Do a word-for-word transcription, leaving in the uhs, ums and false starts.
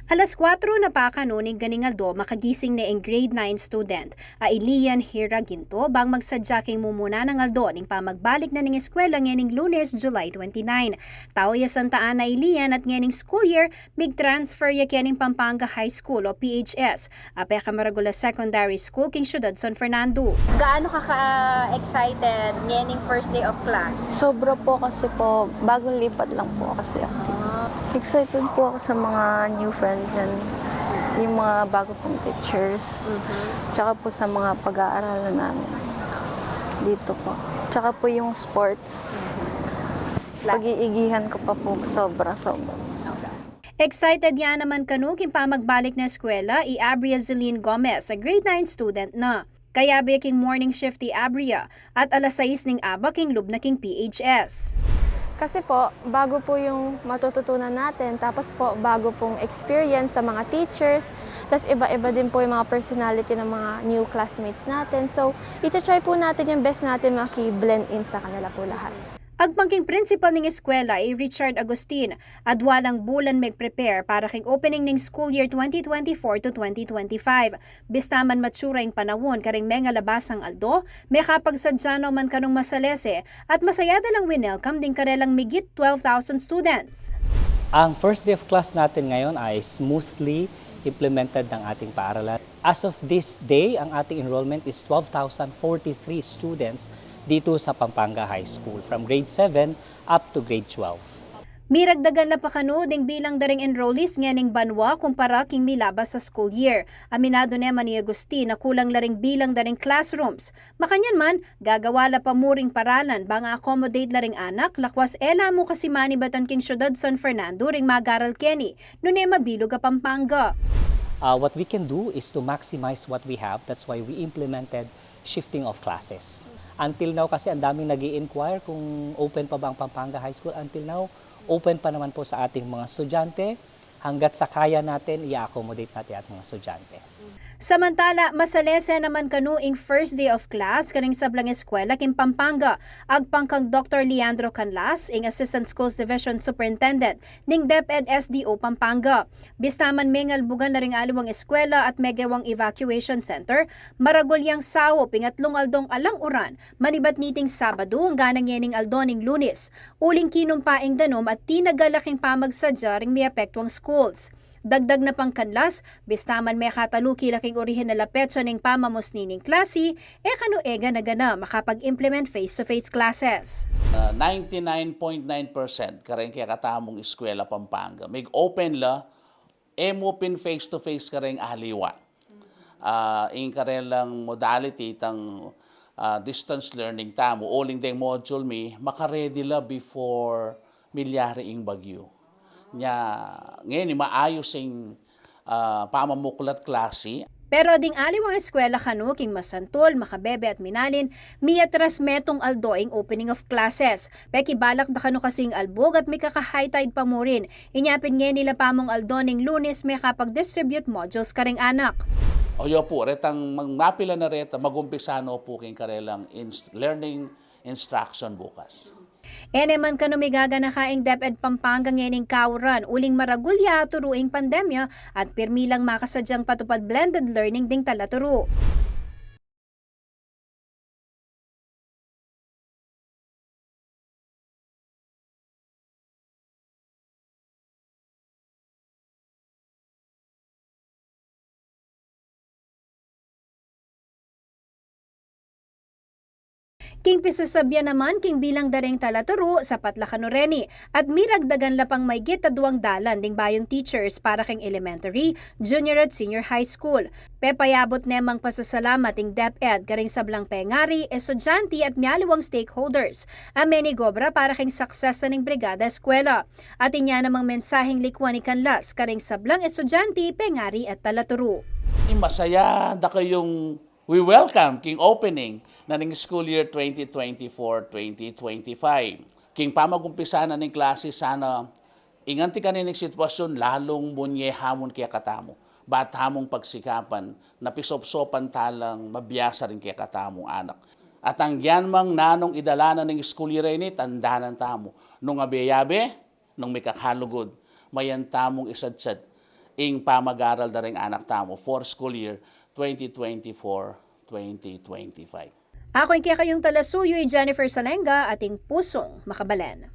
Alas kuatro na pa kanu ning ganing aldo makagising ne ing grade nine student a i Lian Hira Ginto bang magsadya king mumuna nang aldo ning pamagbalik na ning eskwela ngening Lunes, July twenty-nine. Tau ya Santa Ana i Lian at ngening school year mig-transfer ya kening Pampanga High School o P H S, a pekamaragul a secondary school king syudad San Fernando. Gaano ka ka-excited ngening first day of class? Sobra po kasi po, bagong lipat lang po kasi ako dito. Ah. Excited po ako sa mga new friends and yung mga bago pong teachers. Mhm. Tsaka po sa mga pag-aaralan namin dito po. Tsaka po yung sports. Mhm. La- Pag-iigihan ko pa po sobra-sobra. Excited ya naman kanu king pamagbalik na eskwela i Abria Zeline Gomez, a grade nine student na. Kayabe king morning shift i Abria at alas sais ning abak king lub na king P H S. Kasi po, bago po yung matututunan natin, tapos po, bago pong experience sa mga teachers, tas iba-iba din po yung mga personality ng mga new classmates natin. So, iti-try po natin yung best natin maki-blend in sa kanila po lahat. Agpang king principal ning eskwela i Richard Agustin, adwa lang bulan meg-prepare para king opening ning school year twenty twenty-four to twenty twenty-five. Bista man matsura ing panaun karing mengalabasang aldo, mekapagsadya no man kanung masalese at masaya da lang winelcome ding karelang migit twelve thousand students. Ang first day of class natin ngayon ay smoothly implemented ng ating paaralan. As of this day, ang ating enrollment is twelve thousand forty-three students dito sa Pampanga High School, from grade seven up to grade twelve. Miragdagan la pa kanu ding bilang da ring enrollees ngening banwa kumpara king milabas a school year. Aminadu ne man i Agustin a kulang la ring bilang da ring classrooms. Makanyan man, gagawa la pa mu ring paralan bang a-accommodate la ring anak, lakwas e la mu kasi manibatan king syudad San Fernando ring magaral keni, nune mabilug a Pampanga. Uh, what we can do is to maximize what we have. That's why we implemented shifting of classes. Until now kasi ang daming nag-i-inquire kung open pa ba ang Pampanga High School. Until now, open pa naman po sa ating mga estudyante. Hanggat sa kaya natin, i-accommodate natin ang ating mga estudyante. Samantala, masalese naman kanu ing first day of class karing sablang eskwela king Pampanga, agpang kang Doktor Leandro Canlas, ing Assistant Schools Division Superintendent ning DepEd S D O Pampanga. Bista man mengalbugan na ring aliwang eskwela at megewang evacuation center, maragul yang saup ing atlung aldong alang uran, manibat niting Sabadu anggang ngening aldo ning Lunes. Uling kinumpa ing danum at tinagal la king pamagsadya ring meapektuang schools. Dagdag na pang Canlas, bista man mekataluki la king orihinal a petsa ning pamamusni ning klasi, e kanu e gana-gana makapag-implement face-to-face classes. Uh, ninety-nine point nine percent kareng kekatamung eskwela Pampanga mig-open la, e mu pin face-to-face kareng aliwa. Ah, ing karelang modality itang, ah, distance learning tamu, uling deng module mi, maka-ready la before milyari ing bagyu. Nya, ngeni maayus ing, ah, pamamuklat klasi. Pero ding aliwang eskwela kanu king masantul, makabebe at minalin, miatras metung aldo ing opening of classes. Pekibalak da kanu kasing albug at mikaka-high tide pa mu rin. Inya pin ngeni la pamung aldo ning Lunes mekapag-distribute modules karing anak. O, yo pu, retang mag-, mapila na reta, magumpisa no pu king karelang inst-, learning instruction bukas. E ne man kanu migaganaka ing DepEd Pampanga ngening kauran, uling maragul ya aturu ing pandemya at pirmi lang makasadyang patupad blended learning ding talaturu. King pisasabyan naman king bilang da ring talaturu, sapat la kanu reni, at miragdagan la pang maygit a duang dalan ding bayung teachers para king elementary, junior at senior high school. Pepayabut ne mang pasasalamat ing DepEd karing sablang pengari, estudyante at mialiwang stakeholders a menigobra para king success na ning Brigada Eskwela. At inya namang mensaheng likwan i Canlas karing sablang estudyante, pengari at talaturu. Masaya da kayung wi-welcome king opening na ning school year twenty twenty-four twenty twenty-five. King pamagumpisa na ning klasi, sana ing anti kanining sitwasyun lalung munye hamun kekatamu, ba tamung pagsikapan na pisopsopan ta lang mabiasa ring kekatamung anak. At anggian mang nanung idala na ning school year ini, tandanan tamu, nung abe-abe, nung mikakalugud, mayan tamung isadsad ing pamag-aral da ring anak tamu for school year twenty twenty-four, twenty twenty-five. Aku ing kekayung talasuyu i Jennifer Salenga, ating pusung makabalen.